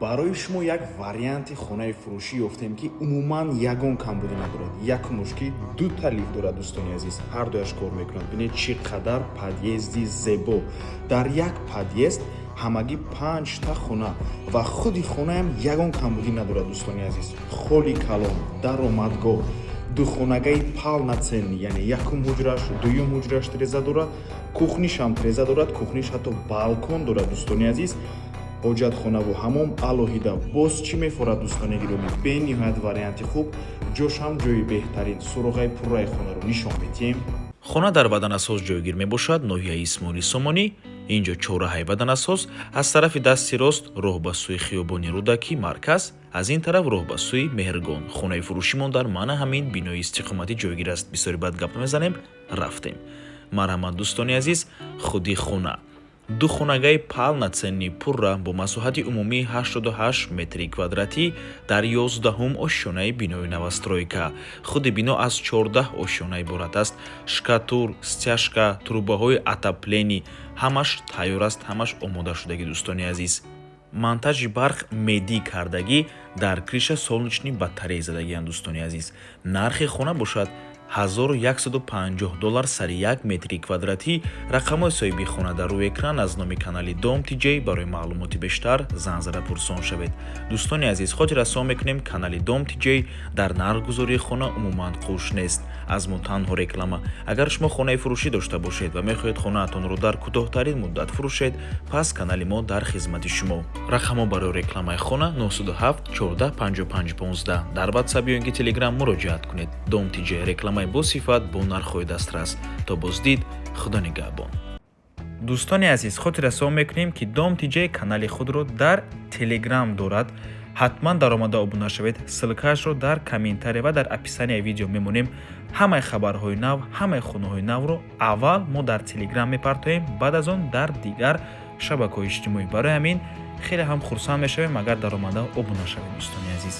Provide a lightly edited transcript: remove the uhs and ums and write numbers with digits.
Барои шумо як варианти хонаи фурӯшӣ ёфтем, ки умуман ягон камбудӣ надорад. Якумуш, ки дута лифт дорад, дӯстони азиз, ҳардуяш кор мекунад. Бинед, чӣ қадар подъезди зебо! Дар як подъезд ҳамагӣ панҷта хона ва худи хонаам ягон камбудӣ надорад, дӯстони азиз. Холи калон, даромадгоҳ, духонагаи полноценный, яъне якум ҳуҷраш, дуюм ҳуҷраш треза дорад, кухнишам треза дорад, кухниш ҳатто балкон дорад, дӯстони азиз. Ҳоҷатхонаву ҳамом алоҳида. Боз чӣ мефорад, дӯстони гиромӣ? Бениҳоят варианти хуб, ҷошам ҷои беҳтарин. Суроғаи пурраи хонаро нишон медиҳем. Хона дар Ваданасоз ҷойгир мебошад, ноҳияи Исмоили Сомонӣ. Ин ҷо чорраҳаи Ваданасоз, аз тарафи дасти рост роҳ ба сӯи хиёбони Рӯдакӣ, марказ, аз ин тараф роҳ ба сӯи Меҳргон. Хонаи фурӯшимон дар мана ҳамин бинои истиқоматӣ ҷойгир аст. Бисёри баъд гап мезанем, рафтем. Марҳамат, дӯстони азиз, худи хона духонагаи полноценный, пурра, бо масоҳати умумии 88 метри квадратӣ дар 11-ум ошёнаи бинои новостройка. Худи бино аз 14 ошёна иборат аст. Штукатур, стяжка, трубаҳои отопление ҳамаш тайёр аст, ҳамаш омода шудагӣ, дӯстони азиз. Монтажи барқ медӣ кардагӣ, дар крыша солнечный батарея задагианд, дӯстони азиз. Нархи хона бошад 1150 доллар сари як метри квадратӣ. Рақамҳои соҳиби хона дар рӯи экран. Аз номи канали Дом Тиҷей барои маълумоти бештар занг зада пурсон шавед. Дӯстони азиз, хотиррасон мекунем, канали Дом Тиҷей дар нархгузории хона умуман қуш нест, аз мо танҳо реклама. Агар шумо хонаи фурӯшӣ дошта бошед ва мехоҳед хонаатонро дар кӯтоҳтарин муддат фурӯшед, пас канали мо дар хизмати шумо. Рақамҳо барои рекламаи хона 907 14 55 15. Дар Ватсап ё ин ки Телеграм муроҷиат кунед. Дом Тиҷей: рекламаи босифат бо нархҳои дастрас. То боздид, Худо нигаҳбон. Дӯстони азиз, хотиррасон мекунем, ки Дом Тиҷей канали худро дар Телеграм дорад. Ҳатман даромада обуна шавед. Ссылкаашро дар комментария ва дар описанияи видео мемонем. Ҳамаи хабарҳои нав, ҳамаи хонаҳои навро аввал мо дар Телеграм мепартоем, баъд аз он дар дигар шабакаҳои иҷтимоӣ. Барои ҳамин хеле ҳам хурсанд мешавем, агар даромада обуна шавед, дӯстони азиз.